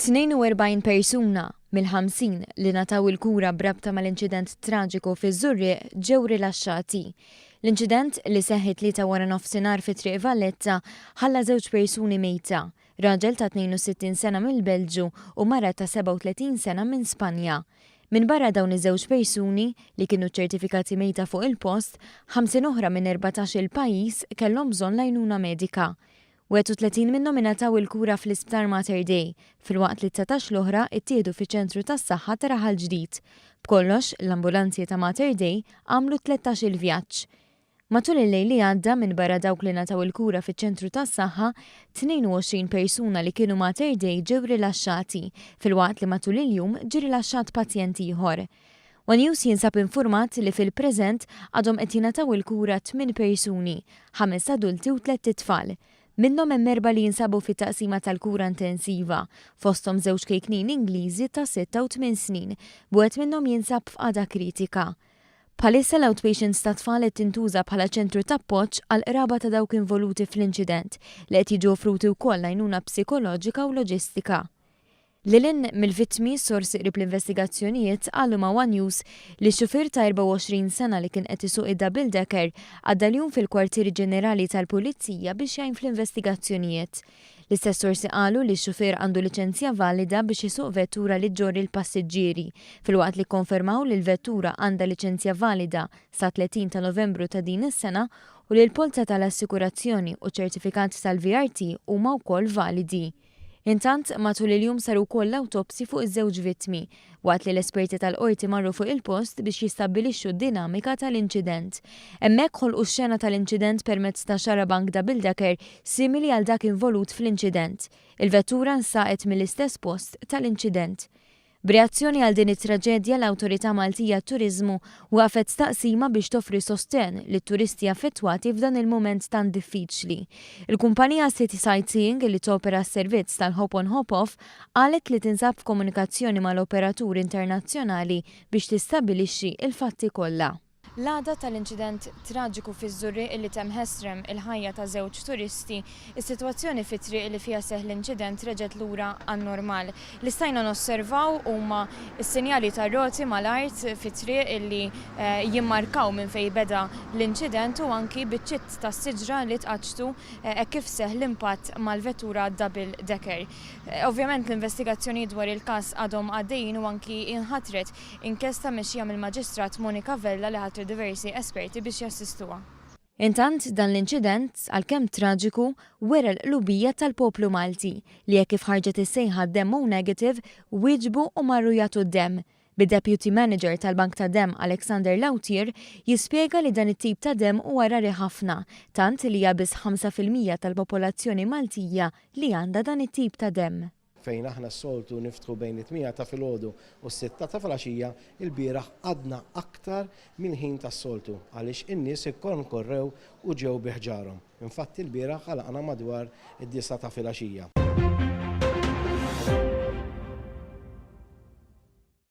42 persuna mill-50 li ngħataw il-kura b'rabta mal-inċident traġiku fiż-Żurrieq ġew rilaxxati. L-inċident, li seħħ it-Tlieta waranofsinhar fi Triq Valletta, ħalla żewġ persuni mejta, raġel ta' 62 sena mill-Belġju u mara ta' 37 sena minn Spanja. Minbarra dawn iż-żewġ persuni, li kienu ċċertifikati mejta fuq il-post, 50 oħra minn 14-il pajjiż kellhom bżonn l-għajnuna medika. 31 minnhom ingħataw il-kura fl-Isptar Mater Dei, filwaqt li 19 l-oħra ttieħdu fiċ-Ċentru tas-Saħħa ta' Raħal Ġdid. B'kollox, l-ambulanzi ta' Mater Dei għamlu 13-il vjaġġ. Matul il-lejl li għadda, minbarra dawk li ngħataw il-kura fiċ-Ċentru tas-Saħħa, 22 persuna li kienu Mater Dei ġew rilaxxati, filwaqt li matul il-jum ġie rilaxxat pazjent ieħor. One News jinsab infurmat li fil-preżent għadhom qed jingħataw il-kura tmien persuni, ħames adulti u tlett itfal. Minnhom hemm erbgħa li jinsabu fit-taqsima tal-kura intensiva, fosthom żewġ kejknin Ingliżi ta' sitta u tmien snin, b'wieħed minnhom jinsab f'qagħda kritika. Bħalissa l-outpatients tat-tfal qed tintuża bħala ċentru t'appoġġ għall-qraba ta' dawk involuti fl-inċident, li qed jiġu offruti wkoll għajnuna psikoloġika u loġistika. Lil hinn mill-vittmi, sorsi qrib l-investigazzjonijiet qalu ma' one News li x-xufier ta' 24 sena li kien qed isuq id-double decker għadda l-jum fil-Kwartieri Ġenerali tal-Pulizija biex jgħin fl-investigazzjonijiet. L-istess sorsi qalu li x-xufier għandu liċenzja valida biex isuq vettura li ġġorr il-passiġġieri, filwaqt li kkonfermaw li l-vettura għandha liċenzja valida sa 30 ta' Novembru ta' din is-sena u li l-polza tal-assikurazzjoni u ċ-ċertifikat tal-VRT huma wkoll validi. Intant, matul il-jum saru wkoll l-awtopsji fuq iż-żewġ vittmi, waqt li l-esperti tal-Qorti marru fuq il-post biex jistabbilixxu d-dinamika tal-inċident. Hemmhekk ħolqu x-xena tal-inċident permezz ta' xarabank double-decker simili għal dak involut fl-inċident. Il-vettura nsaqet mill-istess post tal-inċident. B'reazzjoni għal din it-traġedja l-Awtorità Maltija għat-Turiżmu waqfet taqsima biex toffri sostenn lit-turisti affettwati f'dan il-mument tant diffiċli. Il-kumpanija City Sightseeing li topera s-servizz tal-Hop on Hop Off qalet li tinsab f'komunikazzjoni mal-operatur internazzjonali biex tistabbilixxi l-fatti kollha. L-għada tal-inċident traġiku fiż-Żurrieq li temm ħesrem il-ħajja ta' żewġ turisti, is-sitwazzjoni fit-triq li fiha seħħ l-inċident reġgħet lura għan-normal. Li stajna nosservaw huma s-sinjali tar-roti mal-art fit-triq li jimmarkaw minn fejn beda l-inċident u anki biċċiet ta' siġra li tqaċċtu hekk kif seħħ l-impatt mal-vettura double decker. Ovvjament l-investigazzjonijiet dwar il-każ għadhom għaddejjin u anki inħatret Inkjesta mmexxija mill-Maġistrat Monica Vella li ħatret diversi esperti biex jassistuha. Intant, dan l-inċident, għalkemm traġiku, wera l-qlubija tal-poplu Malti li hekk kif ħarġet is-sejħa Demm O Negative, wieġbu u marru jagħtu d-demm, bid-Deputy Manager tal-Bank tad-Demm Alexander Lautier jispjega li dan it-tip ta' demm huwa rari ħafna, tant li hija biss 5% tal-popolazzjoni Maltija li għandha dan it-tip ta' demm. Fejn aħna s-soltu niftħu bejn it-tmienja ta' filgħodu u s-sitta ta' filgħaxija, ilbieraħ qgħadna aktar mill-ħin tas-soltu għaliex in-nies ikkonkorrew u ġew bi ħġarhom. Infatti lbieraħ għalaqna madwar id-disgħa ta' filgħaxija.